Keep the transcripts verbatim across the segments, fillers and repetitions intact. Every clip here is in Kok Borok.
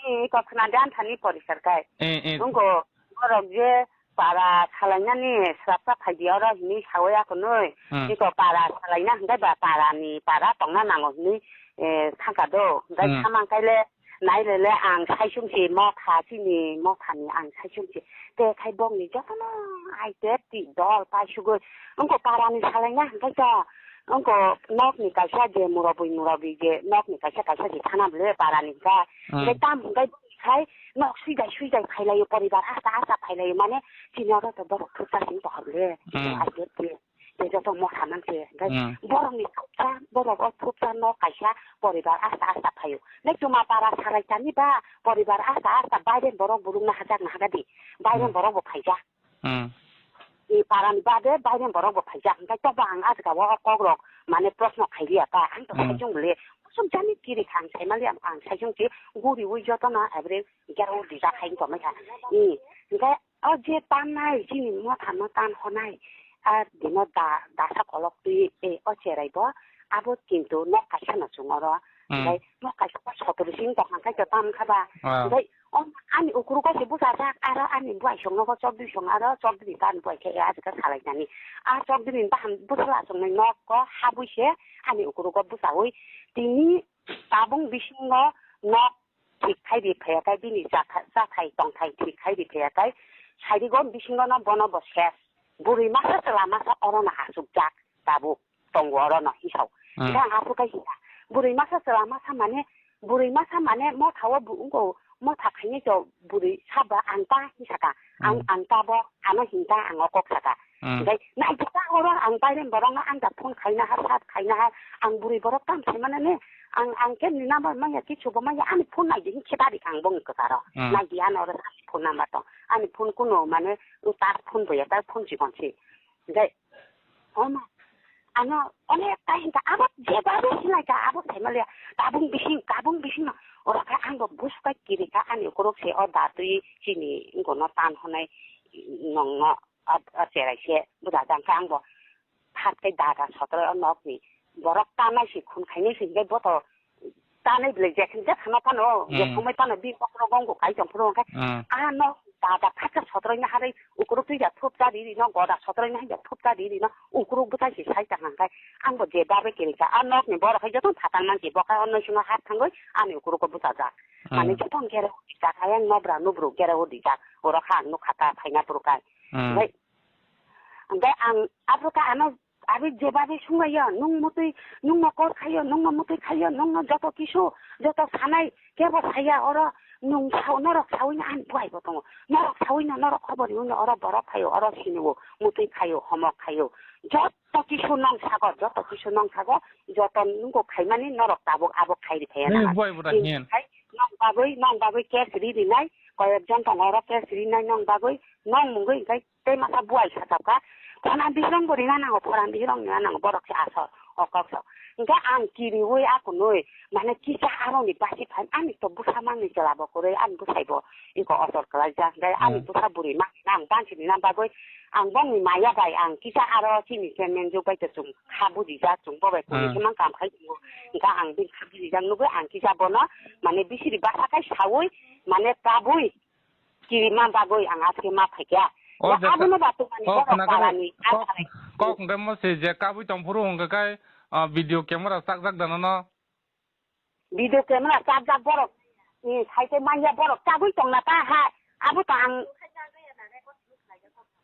Ni iko khna de anthani porisar kai. Eh, eh. Nungko borok je para salainani swrapsa phaidi oro hinwi sawi akonoi. Hmm. Iko para salaina hwnkhe ba parani para tongna nango hinwi, eh, thangka do. Hwnkhe Hmm. samang kaile nai lele ang saisung si motha chini mothani ang saisung si. Te khai bongni jotono ai te ti dol pai sugoi. Nungko parani salaina hwnkhe ta Wngkha nokni kaisa je murabwi murabwi je nokni kaisa kaisa je thana bwle parani hwnkha. Hmm. Hwnkhe tam hwnkhe sai nok swijai swijai phailaio poribar asta asta phailaio mane chini oro to borok thuksa sing pohor le. Hmm. Ai je je je joto motha mang se hwnkhe Hmm. borokni thuksa borok o thuksa nok kaisa poribar asta asta phaio. Nek chuma para sarai tani ba poribar asta asta baire borok burung na hajak na hagadi. Baire Hmm. borok bo phaijak. Hmm. I parani bade baireni borok bo phaijak, hwnkhe tobo ang ah jaga o kok rok mane proshno khailiya ta, ang to Hmm. saichung le, kusuk jani kiri kha ang saimaliya, ang saichung se guri ui jotono every gero dija khai tongmai kha. I, hwnkhe o je tannai chini motha no tan honai, a dino da, dasa kolok twi, e, o cherai bo abo kintu nok kaisa no chwng oro, Hmm. hwnkhe nok kaisa sotoro sing tong kha, hwnkhe to tam kha ba, Ah. hwnkhe O, ani ukurugo se bwsajak, aro ani buai songnogo chokdri song, aro chokdri ta ani buai khe, eh, ajika salainani. A chokdri ni bahan bwsala songnai nok o habwi se ani ukurugo bwsawi tini tabung bisingo nok thik khai ri phaiya kai, bini chatha-, chathai tongthai thik khai ri phaiya kai, saidigo bisingo no bono bo ses. Bwrwi masa chwla masa orono achukjak tabuk tongo orono hisao. Hmm. Hingke ang aphuru khe hingka, bwrwi masa chwla masa mane, bwrwi masa mane motha o bu wngko, motha khainai to bwrwi saba ang ta hinsa ka. Ang, Hmm. ang ta bo ano hinta ang o kok saka. Hmm. Hingke naitokta oro ang bairem borok no ang da phone khaina ha, sat khaina ha, ang bwrwi borok tam sai mane ne, ang, ang kemni number manya kichu bo manya ani phone naidi hinkhe bari ang bongni kwcharo. Hmm. Naidi ano oro ani phone number tong, ani phone kuno mane tar phone boya, tar phone chikon si. Hingke, omo, ano, onek ta hingka, abo jeba bo sinai ka, abo saimaliya, tabung bising, tabung bising no, oro khe ang bo busukai kiri ka, ani ukuruk se o da twi chini, wngko no tan honai, nong no, a, a cherai se, buda jang khe ang bo, phat kai da da sotro o nok ni, borok tanai se, khun khainai se, hingke bo to, tanai belai je khe je thangma phano, Hmm. je thangmai phano bi kokrok wngkha kai tong phuru hwnkhe Hmm. ah no da da khacha sotroina harwi ukuruk twi ja thup ta riri no goda sotroina hai ja thup ta riri no ukuruk bwtai se sai ta hwnkhe ang bo je dabe kiri ka ah nok ni borok hai joto phatar man se bo khai onno sino hat thangwi ani ukuruk o bwchajak Hmm. ani joto gere o dijak ayang nobra nubru gere o dijak oro kha ang nukha ta phaina phuru kai Hmm. Hwnkhe Hingke ang aphuru khe ano abi jeba bai sunglaio, nwng mutui, nwngno kor khaio, nwngno mutui khaio, nwngno joto kisu, joto sanai, kebo saya oro, nwng sao, norok saui no ani buai bo tongo, norok saui no, norok khobor riui no, oro borok phaio, oro sinio, mutui khaio, homok khaio, joto kisu nwng sago, joto kisu nwng sago, joto nwng khaimani norok tabuk abo khai ri phaiya Nini nang. Buai bo da Nini hiyan. Khai nwng bagwi, nwng bagwi case ri rinai, koyek jon tongo oro case rinai nwng bagwi, nwng mungwi hingke Tei masa buai sajak kha, phoran bihirong bo rina nango, phoran bihirong rina nango, borok se asol, o kok sok. Hingke ang kiriui akunui, mane kisa aroni basi phan, ani to bwsa mangni chwla bo kwrwi, ani bwsai bo iko osol kwlaijak, hingke ani Hmm. bwsa bwrwi mangni ang bansi rina bagwi, ang bongni maya bai ang kisa aro chini chairman jok bai to chwng kha bujijak, chwng bo bai kwrwi Hmm. se mang kam khai tongo, hingke ang bini kha bujijak nugui ang kisa bono, mane bisiri basa khai saui, mane tabui, Kirima bagwi ang aske ma phaikha. O Ya jekha-, abono ba tumani kok borok khna khe parani kok, asarai. Kok hwnkhe mo se je kabui tong phuru hwnkhe kai, ah, video camera chakjak da nono? Video camera chakjak borok ni sai khe manya borok chagui tongna ta ha. Abo to ang,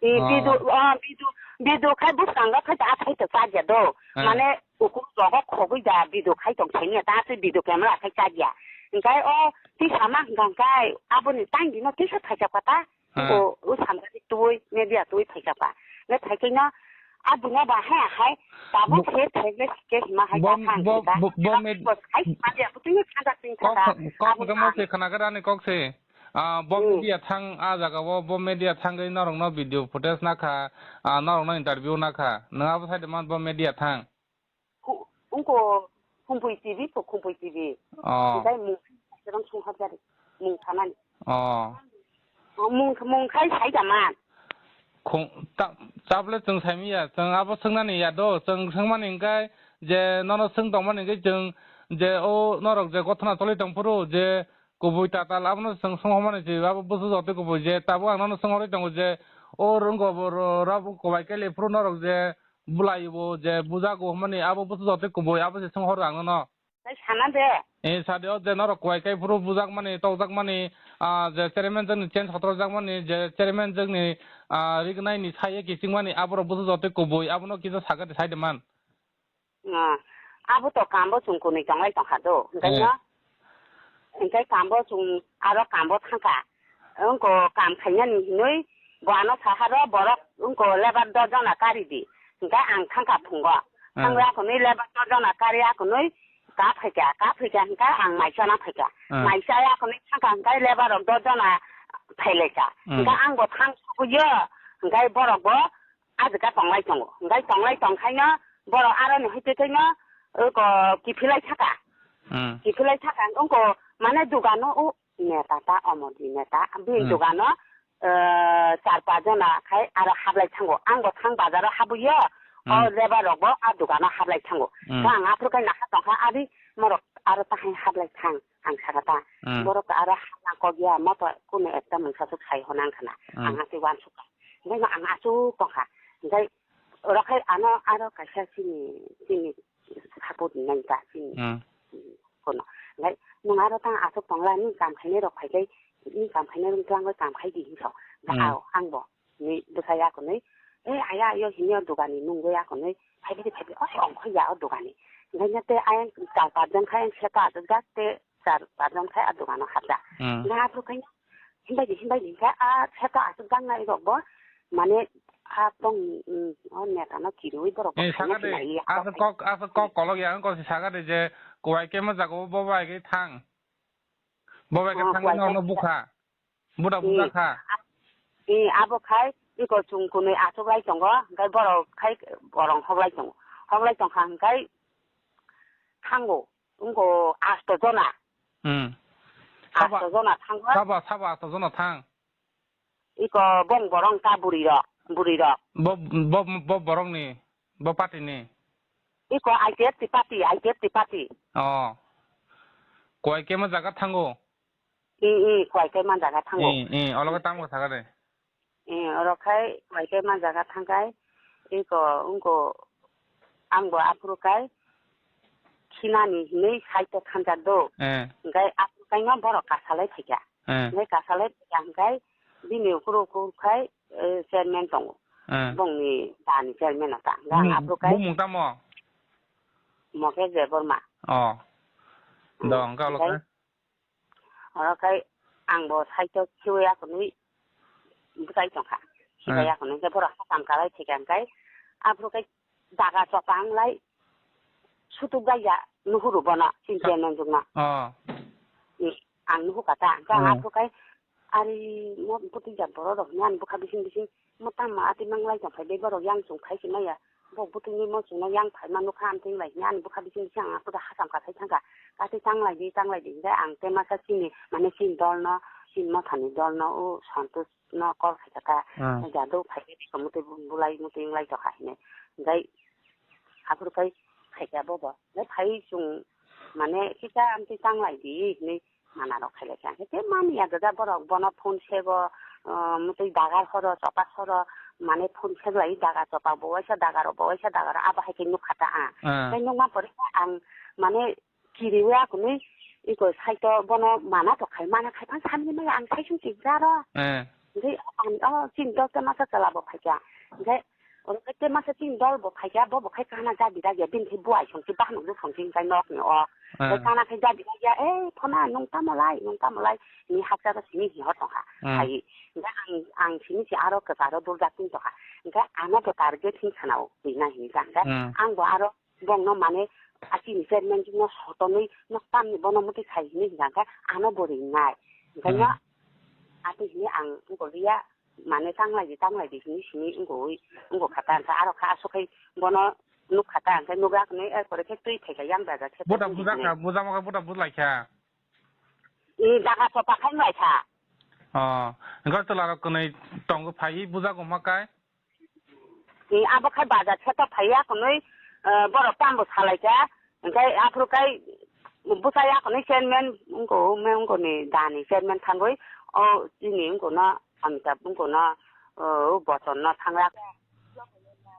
eh, Oh. Video, oh, video, video khai bwskango khai ta athai to chakya do. Eh. Mane Ukur rogo khogwi da video khai tong thangya ta se video camera khai chakya. Hingkai o tisa ma hwnkha hingkai aboni tang dino tisa phaisa kha ta. Hmm. O, o samjani twi media twi phaisa kha. Nge phaikhe no aboni ba hai hai tabuk Bo-, se thaigle ke hima hai bo-, ta thang bo-, ta. Bo-, bo med-, Bo khai media butui khaja tin kok kha ta. Kok aboni hwnkhe mo ang se khana khe ani kok se. Ah, bo Hmm. Media thang a jaga o bo media thangwi norok no video footage nakha, ah, norok no interview nakha. Nang abo side man bo media thang. Khu-, wngkho Khumpui T V, to Khumpui T V. Oh. Tei mung, tei sung hajari. Mung thanani. Oh. Oh, mung, mung khai sai da man. Khung, ta-, tabole chwng saimanya, chwng abo swngnani ya do, chwng swngmani hwnkhe je nono swng tongmani hwnkhe chwng je o norok je gothona choli tong phuru je Kubui tatal abono chwng swnghormani se, abo bwswk jotoi kubui je tabuk ang nono swnghorwi tongo je, o rwngkho bo ro-, rabo kwbai khe le phuru norok je bwlaibo je bujago hwnmani abo bwswk jotoi kubui abo se swnghoro ang nono. Tei sana de. E, sadi o je norok kwbai khe phuru bujakmani, tokjakmani, ah, je chairman jwkni change hotrokjakmani, je chairman jwkni, ah, rignaini saye kichingmani aborok bwswk jotoi kubui abono kisa sakha de saide man. Ah, abo to kambo chwng kunui tonglai tongkha do. Hwnkhe Eh. no, hwnkhe kambo chwng aro kambo thangkha. Wngko kam khainani hinui bo ano saharo borok wngko lebar dos jona kari di. Hwnkhe ang thangkha phungo. Eh. Thangwi akonui lebar dos jona kari akonui ka phaikha, ka phaikha hwnkhe ang mai chana phaikha. Eh. Mai chaya akonui thangkha hwnkhe lebar rok dos jona phailaikha. Hmm. Hwnkhe ang bo thang sugwiyo, hwnkhe borok bo ajwka tonglai tongo. Hwnkhe tonglai tongkhaino borok aroni hwitwi khaino, oko kiphilai thaka. Hmm. Kiphilai thaka wngko mane dugano o neta ta omorji neta. Bini Hmm. dugano, eh, char pas jona khai aro hablai thango. Ang bo thang bazaro habwiyo, o Hmm. lebar rok bo a dugano hablai thango. Hmm. Khe ang aphuru khai nakha tongkha ari morok aro tahai hablai thang ang sakha ta. Hmm. Borok aro habna kok ya moto kunu ekta mungsa suk sai hwnang khana. Hmm. Ang hati wansuk. Hwnkhe no ang aswk tongkha. Hwnkhe oro khai ano aro kaisa chini, chini support nai ta chini Hmm. kono. Hwnkhe nwng aro tang aswk tongla, nini kam khainai rok phaikhai, nini kam khainai rok twlangwi kam khai di hinwi sa. Da Hmm. ao ang bo ni bwsa ya konwi, "E aya, ayo hini o dogani nungwi ya konwi, phaibai di, phaibai, o se ongkhor ya o dogani." Hwnkhe no tei ayang char pas jon khai ang seto aswk jak tei char pas jon khai a dogano hapjak. Hmm. Hwnkhe aphuru khai Himbai di, himbai di, hingkhe a seto aswk jaknai rok bo, mane, a tong, mm, o neta no kiriwi borok bo Eh, khaina sakha de, khinai ya, aswk kok, aswk kok kolok ya, wngkha se sakha de je, kuai khe ma jaga o bo bai khe thang. Bo bai khe Oh, thang kuai no, khe no bukha. Buda Eh, bukha kha. a-, eh, abo khai, iko chwng kunui aswk lai tongo, hingkhe borok khai borong hok lai tongo. Hok lai tongkha hingkhe thango, wngkho asto jona. Hmm. Sabo, asto jona thango. Sabo, sabo asto jona thang. Iko bong borong ta buri rok, buri rok. Bo, bo, bo borok ni, bo party ni. Iko I P F T party, I P F T party. Oh. Kuai khe ma jaga thango. I, i, kuai khe ma jaga thango. I, i, olo khe tamo sakha de. I, oro khai kuai khe ma jaga thangkhai, iko, wngko, ang bo aphuru khai, khinani hinui side o thanjak do. Eh. Hingkhai aphuru khai no borok kasalai phaikha. Eh. Hingkhai kasalai phaikha hingkhai bini ukhuru ukhuru khai, eh, chairman tongo. Eh. Bongni dani chairman ata. Hingkhai ang Bumung, aphuru khai bumung tamo? Moke Debbarma. Oh. Hmm. Do, hingkhai olo khai? Oro khai ang bo side o khiwi akhunui bwchai tongkha. Khibai Hmm. akhunui khe borok hakam kalai thikha hingkhai aphuru khai jaga chopa wnglai sutuk bai ya nuhuru bono chini chairman jwkno. Oh. Ni ang nuhukha ta, hingkhe ang Hmm. aphuru khai ari mo bwtwi ya borok rok hinwi ani bwkha bising bising mo tamo atwi manglai tongphai de borok yang chwng phai se maya. Bo bwtwini mo chwngno yang phaima nukha, amtwinglai hwnwi ani bwkha bising bising ang aphuru hakam kathai thangkha. Atwi tanglai di, tanglai di, hwnkhe ang tei masa chini, mane chini dolno, chini mothani dolno, o Santosh no call khaikha ta. Hmm. Jadw phai di, mutwi bu-, bulai mutwi wnglai tokha hinwi. Hwnkhe aphuru khai khaikha bobo. Hwnkhe phai chwng, mane, kisa amtwi tanglai di hinwi mana rok khailai kha. Hwnkhe tei mani ya gada borok bono phone sego, ah, mutwi dagar horo, chopa horo, mane phone seglai daga chopa bo waisa dagar bo waisa dagar abo hai khe nukha ta ang. Ah. Tei nukma pore ang mane kiriwi akunui iko side o bono mana to khai mana khai phan samni maya ang sai sung chijaro. Eh. Hwnkhe ang o chini dol te masa chwla bo phaikha. Hwnkhe Oro khe tei masa chini dol bo phaikha, bo bo khai kahna jadi dagi ya, bini khe buai song si, bahno bo song si, hwnkhe nok ni o. Ah. Tei kahna khe jadi dagi ya, "Ei, phona, nwng tamo lai, nwng tamo lai?" Ni hakcha ro simi hi hor tongkha, Hmm. khai. Hwnkhe ang, ang simi si aro kwcharo dol jak tong tongkha. Hwnkhe ano bo target hin sana o, ri na hin jang khe. Hmm. Ang bo aro bongno mane a chini chairman chikno sotonwi nok tamni bono mwtwi khai hinwi hwnkha khe ano bo ringnai. Hwnkhe no Hmm. atwi hinwi ang wngkha liya mane tanglai di tanglai di hinwi simi wngkha wi wngkha kha ta hwnkhe aro kha aswk khai bono nuk kha ta hwnkhe nuk yak hinwi er pore khe twi phai kha yang daga khe Buda twi buja hinwi. Kha, buja ma kha, buda bujlai kha. I daga chopa khai lai kha. Oh, hwnkhe chwla rok kwnwi tongo phaiwi buja goma kai. Ni abo khai bazar khe to phaiya kunui, eh, borok tambo salai kha, hwnkhe aphuru khai Bwsa yakhwni chairman wngkha, wngkha ni dani chairman thangwi, o chini wngkha no Amitabh wngkha no, o Bochon no thanglak.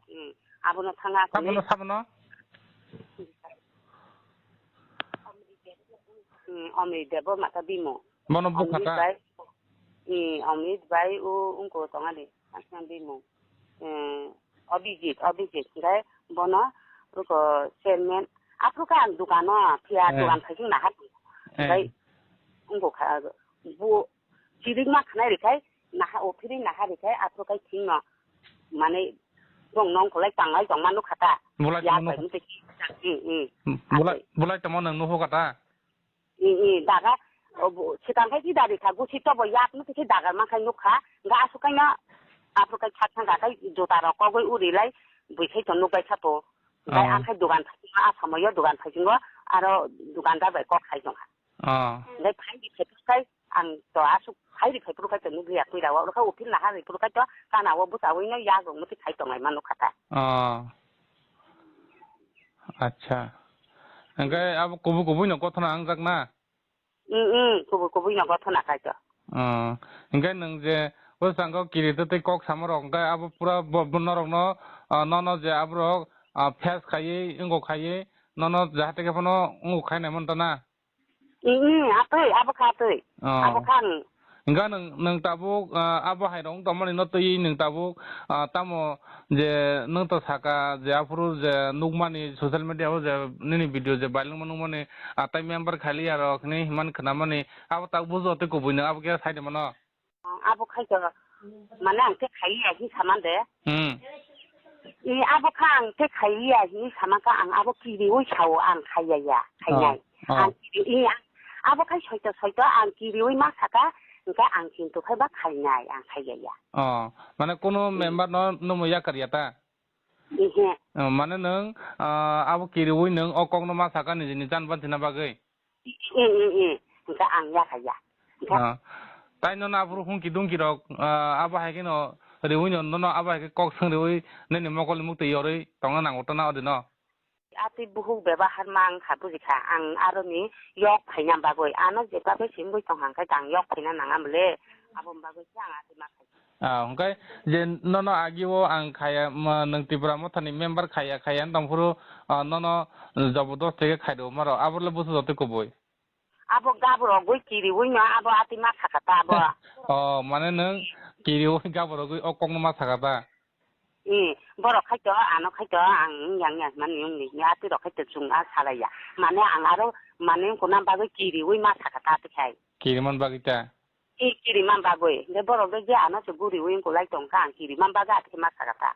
Hmm, abono thanglak. Sabono, sabono? Hmm, Omri Debbarma ta bimo. Bono Omri bukhata? Bai, hmm, Omri bai o wngkha tongani, asna bimo. Hmm, Abhijit, Abhijit, hingke bono, wngkha chairman. Aphuru khe ang dukano, phiya eh, dukan phaising naha. Eh. Hingke wngkha kha, bo, Chirikma khanai rikhe, naha o phiri naha rikhe, aphuru kai thingno, mane, bong nong kolai tanglai tongma nukha ta. Bulai yak tongma bai nukha. Mute ki, i, i. Bulai, bulai tongma nang nukho kata? I, i, daga, o, bo, sikang kai ki dari kha, gusi tobo yak mute ki dagar ma khai nukha, ga asu kai no, aphuru kai kha thang ga kai jota rok kogoi uri lai, bui khai to nukbai kha to. Gai ah, akhai dugan phaising, a samoyo dugan phaisingo, aro dugandar bai kok sai tongkha. Ah. Hingke phaidi phaiphuru kai ang to asuk phaidi phaiphuru kai to nukliya puila o, rokha uphil naha riphuru kai to kana o bwsa ui no yak rok muti khai tonglai mano kha ta. Ah. Acha. Hingke abo kubui kubui no gothona wngjak na? Mm, mm, kubui kubui no gothona khai to. Ah. Hingke nwng je o sangko kiri tei kok sama rok hingke abo pura bo, bo norok no, ah, nono je aborok, ah, face khaiwi wngkok khaiwi nono jahate khe phano wngkok khai nai mano ta na? Mm, mm, atwi, abo kha atwi. Oh. Abo kha ang. Hingkha nwng, nwng tabuk, ah, abo hai rok wng tongmani no twiwi nwng tabuk, ah, tamo je nwng to saka je aphuru je nukmani social media o je nini video je viral wngma nukmani, ah, tai member khailiya rok hinwi himani khnamani, abo tak bujo tei kubui nwng abo khe sai de mano? Abo khai to, mane ang tei khai ya hi saman de. Hmm. I abo kha ang tei khai ya hi saman kha ang abo kiriwi sao ang khai ya ya, khainai. Oh, oh. Ang kiri, i ang, abo khai soito soito ang kiriwi ma saka, hingke ang kintu khai ba khainai, ang khai ya ya. Oh, mane kuno hmm member no numo yakar ya ta? Ihe. Oh, mane nwng, ah, abo kiriwi nwng o kokno ma saka nijini chan banchina bagwi? I, i, i. Hingke ang ya kha ya. Hingke ah. Tai nono aphuru hungki dungki rok, ah, abo hai kheno riwi no, nono abo hai khe kok swng riwi nini mokol ni mukti yorwi tongna nango tana odi no. Atwi buhuk bebahar ma wng kha buji kha. Ang aroni yok phaina bagwi. Ano je bagwi simi tong hang khe ang yok phaina nang amle. Aboni bagwi khe ang atwi ma kha. Ah, hwnkhe je nono agio ang khaya, ma, nwng Tipra Mothani member khaya, khaya wng tongphuru, ah, nono jobodosti khe khairw maro, aborle busu jotoi kubui. Abo gaborogwi kiriwi no abo atwi ma sakha ta abo. Oh, mane nwng kiriwi gaborogwi o kokno ma sakha ta? Eh, borok khaito, ano khaito, ang yang yang mani wngni, atwi rok khaito chwng a salaiya. Mane ang aro, mane wngkuna bagwi kiriwi ma sakha ta atwi khai. Kiriman bagwi ta? I kiriman bagwi. Hingke borok de je ano se guriwi wngkulai tongkha, ang kiriman bagwi atwi ma sakha ta.